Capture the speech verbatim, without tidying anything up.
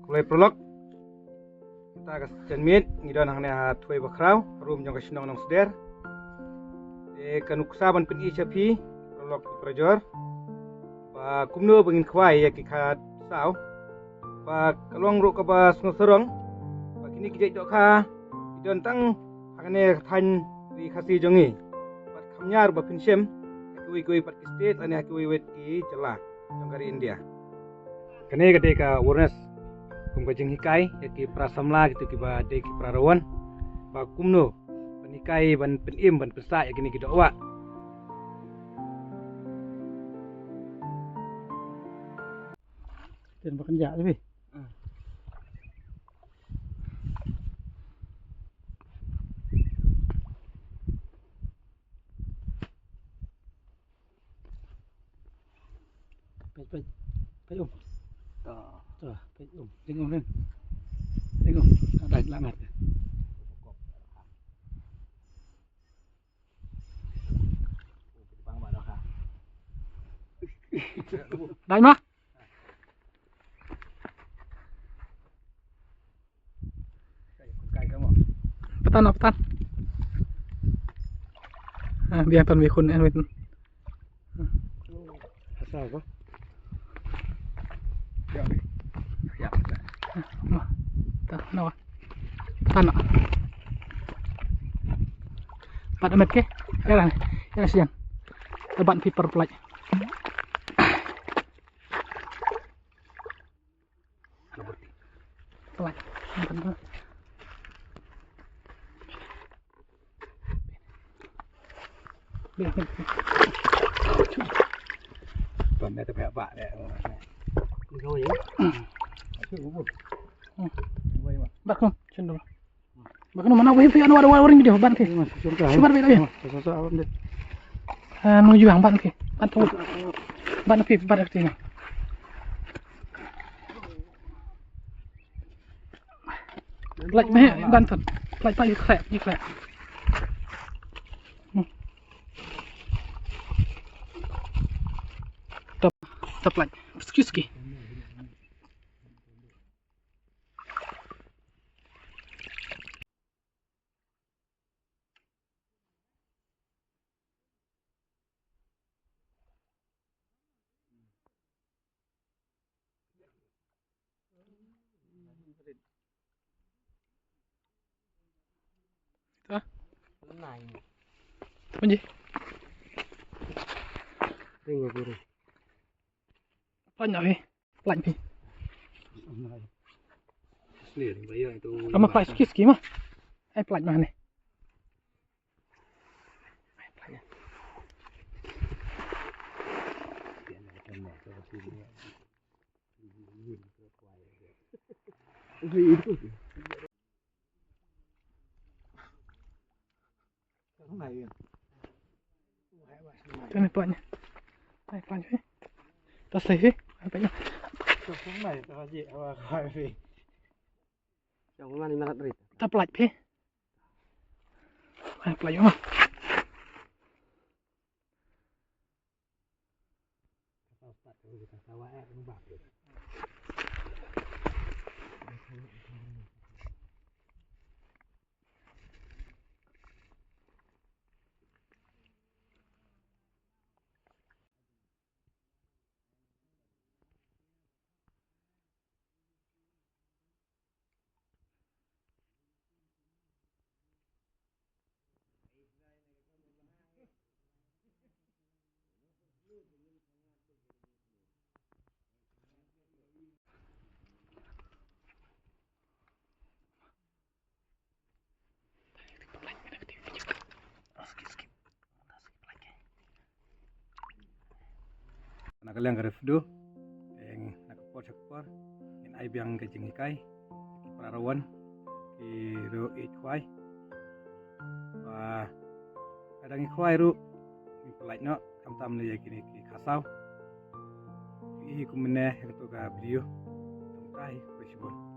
Khublei paralok. Mynta ka janmiet ngi don hangne ha Thwei Bakhraw, rum jong ka shnong Nongsder. Te ka nuksa ban pyni sha phi paralok parajor ba kumno ba ngin khwai ïa ki khatsaw. Ba ka long ruh kaba sngewsarong ba kine ki jait dohkha ki don tang hangne ka thaiñ ri Khasi jong ngi. Bad kham ïar ba phin shem ha kiwei kiwei pat ki state lane ha kiwei kiwei ki jylla jong ka ri India. Kane ka dei ka awareness kum ka jinghikai ïa ki para samla kito kiba dei ki para rawan ba kumno ban hikai, ban pynim, ban pynsah ïa kine ki dohwah. Ten ba kan ja, eh. Peit, peit. Peit, um. To. To, peit, um. Ding, um, ding. Ding, um. Dai, langat. Dai ma. Patan, patan. Ah, biang tan wi khun en wit. Asal ko. Ya. Ya. Ta, nawa. Patan. Pat amet ke. Ya lah. Ya lah siang. Tebat pi per pelaj. Pelaj. Ban da te pha ba de. Ni ko ye. Ba ko chendol. Ba ko mana wei phi anu ada waring dia ban phi. Subar be dia. Anu juang ban phi. Ban tu. Ban phi ban phi. Pelaj meh ban ton. Pelaj pelaj khlek, ni khlek. Hmm. Tap, tap pelaj. Excuse ki. Ta? Nai. Apa je? Ring apa ring? Apa nak ni? Pelaj phi. Asli ni bayar itu. Ama pelaj sikit sikit mah. Ai pelaj mah ni. Ai pelaj. Tani pelaj. Ai pelaj. Tas lai phi. Ai pelaj. Ta pelaj phi. Ai pelaj. Na ka liang ka Refdu, eng na ka por sha ka por, ngin ai biang ka jinghikai ki para rawan, ki ruh i khwai. Ba ka dang i khwai ruh, ngin pynlait noh, khamtam lei ïa kine ki khasaw. Ki i kumne ïa kato ka video. Tang tai, khublei shibun.